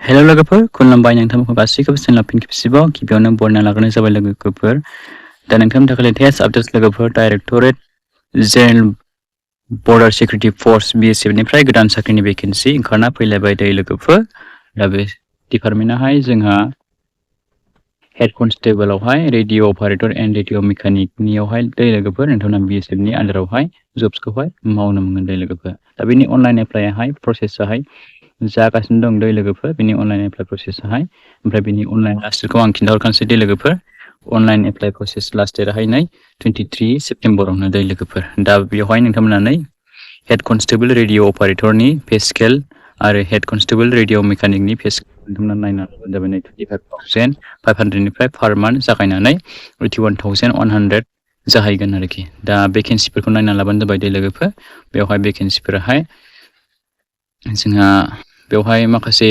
Hello लोगोफोर खुलुमबाय नोंथांमोनखौ गासैखौबो चेनेल फिन खेबसेबाव गिबियावनो बरनायना लाग्रोनाय जाबाय लोगोफोर दा नोंथांनि थाखाय लेटेस्ट आपडेट्स लोगोफोर directorate general border security force BSF निफ्राय गोदान साख्रिनि भेकेन्सि ओंखारना फैलायबाय दायो लोगोफोर दा बे डिपार्टमेन्टआहाय जोंहा हेड कनस्टेबलावहाय रेडिअ अपारेटर एन्ड रेडिअ मेकानिकनियावहाय दायो लोगोफोर नोंथांमोना BSF नि आन्डारावहाय जब्सखौहाय मावनो मोनगोन दायो लोगोफोर दा बेनि अनलाइन एप्लाइआहाय प्रसेसआहाय जागासिनो दं दै लोगोफोर बेनि अनलाइन एप्लाइ प्रसेसआहाय ओमफ्राय बेनि अनलाइन लास्ट डेटखौ आं खिन्थाहरखानोसै दै लोगोफोर अनलाइन एप्लाइ प्रसेस लास्ट डेटआहाय 23 सेप्टेम्बरावनो दै लोगोफोर दा बेवहाय नोंथांमोना हेड कनस्टेबल रेडिअ अपारेटरनि पे स्केल आरो हेड कनस्टेबल रेडिअ मेकानिकनि पे स्केल नोंथांमोना नायना लाबानो जाबाय 25,500 निफ्राय पार मान्थ जागायनानै 81,100 जाहैगोन आरोखि दा भेकेन्सिफोरखौ नायना लाबानो जाबाय दै लोगोफोर बेवहाय भेकेन्सिफोराहाय जोंहा बेवहाय माखासे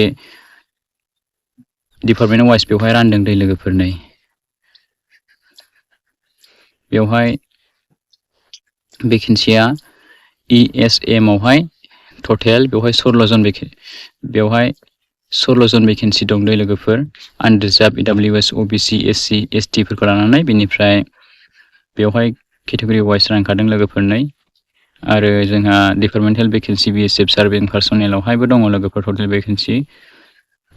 डिपार्टमेन्ट वाइज बेवहाय रानदों दै लोगोफोरनै बेवहाय भेकेन्सिया ESM आवहाय टटेल बेवहाय 16 जन भेकेन्सि दं दै लोगोफोर unreserved EWS OBC SC ST फोरखौ लानानै बेनिफ्राय बेवहाय केटेगरि वाइज रानखादों लोगोफोरनै आरो जोंहा डिपार्टमेन्टेल भेकेन्सि BSF सार्भिं पार्सनेलावहायबो दङ लोगोफोर टटेल भेकेन्सि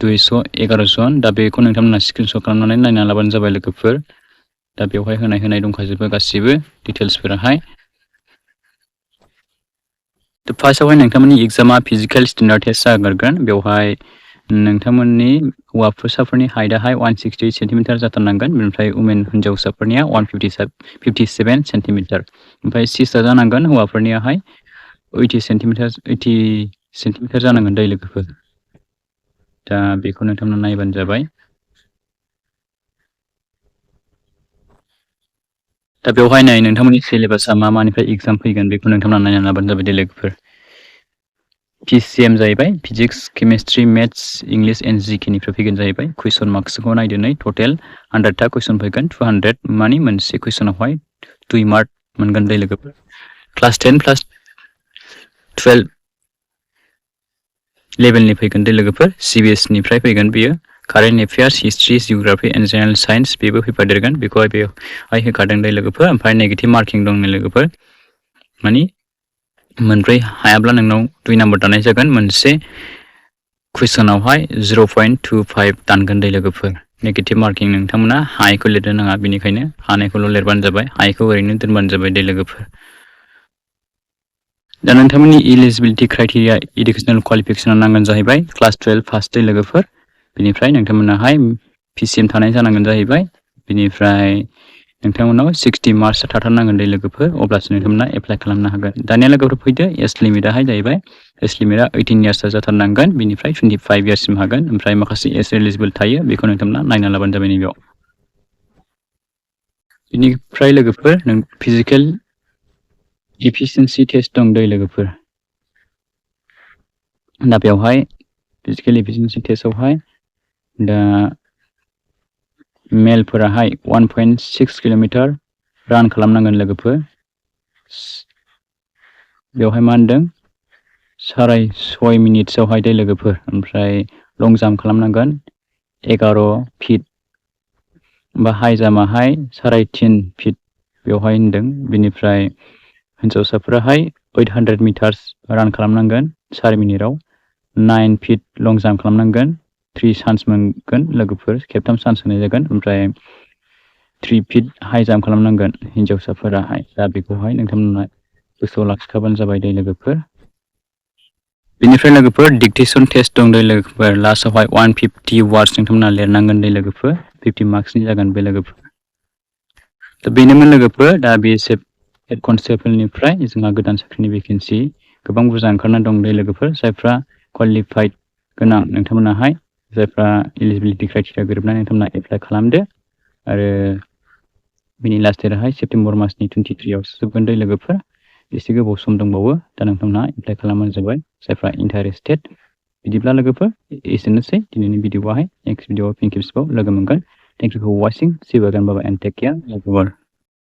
211 जन दा बेखौ नोंथांमोना स्क्रिनशट खालामनानै नायना लाबानो जाबाय लोगोफोर दा बेवहाय होनाय दंखाजोबो गासिबो डिटेल्सफोराहाय दा फार्स्टआवहाय नोंथांमोननि एग्जामा फिजिकेल स्टेन्डार्ड टेस्ट जागोन बेवहाय नोंथांमोननि हौवासाफोरनि हाइटआहाय 160 सेन्टिमिटार जाथारनांगोन बेनिफ्राय वुमेन हिन्जावसाफोरनिया 157 सेन्टिमिटार ओमफ्राय सिस्टआ जानांगोन हौवाफोरनियाहाय 80 सेन्टिमिटार जानांगोन दै लोगोफोर दा बेखौ नोंथांमोना नायबानो जाबाय दा बेवहाय नाय नोंथांमोननि सिलेबासआ मानिफ्राय एग्जाम फैगोन बेखौ नोंथांमोना नायना लाबानो जाबाय दै लोगोफोर PCM जाहैबाय physics chemistry maths English and GK निफ्राय फैगोन जाहैबाय कुइसन मार्क्सखौ नायदो नै टटेल 100टा कुइसन फैगोन 200 मानि मोनसे कुइसनावहाय 2 मार्क मोनगोन दै लोगोफोर क्लास 10 प्लास 12 लेभेलनि फैगोन दै लोगोफोर CBS निफ्राय फैगोन बियो current affairs history geography and general science बेबो फैफादेरगोन बेखौहाय बेवहाय होखादों दै लोगोफोर ओमफ्राय नेगेटिभ मार्किं दं लोगोफोर मानि मोनब्रै हायाब्ला नोंनाव 2 नाम्बार दानाय जागोन मोनसे कुइसनावहाय 0.25 दानगोन दै लोगोफोर नेगेटिभ मार्किं नोंथांमोना हायखौ लिरनो नाङा बेनिखायनो हानायखौल' लिरबानो जाबाय हायखौ ओरैनो दोनबानो जाबाय दै लोगोफोर दा नोंथांमोननि इलिजिबिलिटि क्राइटेरिया एडुकेसनेल क्वालिफिकेसना नांगोन जाहैबाय क्लास 12 पास दै लोगोफोर बेनिफ्राय नोंथांमोनाहाय PCM थानाय जानांगोन जाहैबाय बेनिफ्राय नोंथांमोनाव 60 मार्क्स थाथारनांगोन दै लोगोफोर अब्लासो नोंथांमोना एप्लाइ खालामनो हागोन दानिया लोगोफोर फैदो एज लिमिटआहाय जाहैबाय एज लिमिटआ 18 इयार्सआ जाथारनांगोन बेनिफ्राय 25 इयार्ससिम हागोन ओमफ्राय माखासे एज एलिजिबल थायो बेखौ नोंथांमोना नायना लाबानो जाबाय नैबेयाव बेनिफ्राय लोगोफोर नों फिजिकेल एफिसिएन्सि टेस्ट दं दै लोगोफोर दा बेवहाय फिजिकेल एफिसिएन्सि टेस्टआवहाय दा मेलफोराहाय 1.6 किल'मिटार रान खालामनांगोन लोगोफोर बेवहाय मा होनदों 6.5 मिनिट्सआवहाय दै लोगोफोर ओमफ्राय लं जाम्प खालामनांगोन 11 फिट बा हाइ जाम्पआहाय 3.5 फिट बेवहाय होनदों बेनिफ्राय हिन्जावसाफोराहाय 800 मिटार्स रान खालामनांगोन 4 मिनिटआव 9 फिट लं जाम्प खालामनांगोन 3 चान्स मोनगोन लोगोफोर खेबथाम चान्स होनाय जागोन ओमफ्राय 3 फिट हाइ जाम्प खालामनांगोन हिन्जावसाफोराहाय दा बेखौहाय नोंथांमोना गोसोआव लाखिखाबानो जाबाय दै लोगोफोर बेनिफ्राय लोगोफोर डिक्टेसन टेस्ट दं दै लोगोफोर लास्टआवहाय 150 वार्ड्स नोंथांमोना लिरनांगोन दै लोगोफोर 50 मार्क्सनि जागोन बे लोगोफोर दा बेनोमोन लोगोफोर दा BSF हेड कनस्टेबलनिफ्राय जोंहा गोदान साख्रिनि भेकेन्सि गोबां बुरजा ओंखारना दं दै लोगोफोर जायफ्रा क्वालिफाइड गोनां नोंथांमोनाहाय जायफ्रा एलिजिबिलिटि क्राइटेरिया गोरोबनाय नोंथांमोना एप्लाइ खालामदो आरो बिनि लास्ट डेटआहाय सेप्टेम्बर मासनि 23 आवसो जोबगोन दै लोगोफोर एसे गोबाव सम दंबावो दा नोंथांमोना एप्लाइ खालामबानो जाबाय जायफ्रा इन्टारेस्टेड बिदिब्ला लोगोफोर एसेनोसै दिनैनि भिडिअआहाय नेक्स्ट भिडिअआव फिन खेबसेबाव लोगो मोनगोन thank you for watching see you again bye bye and take care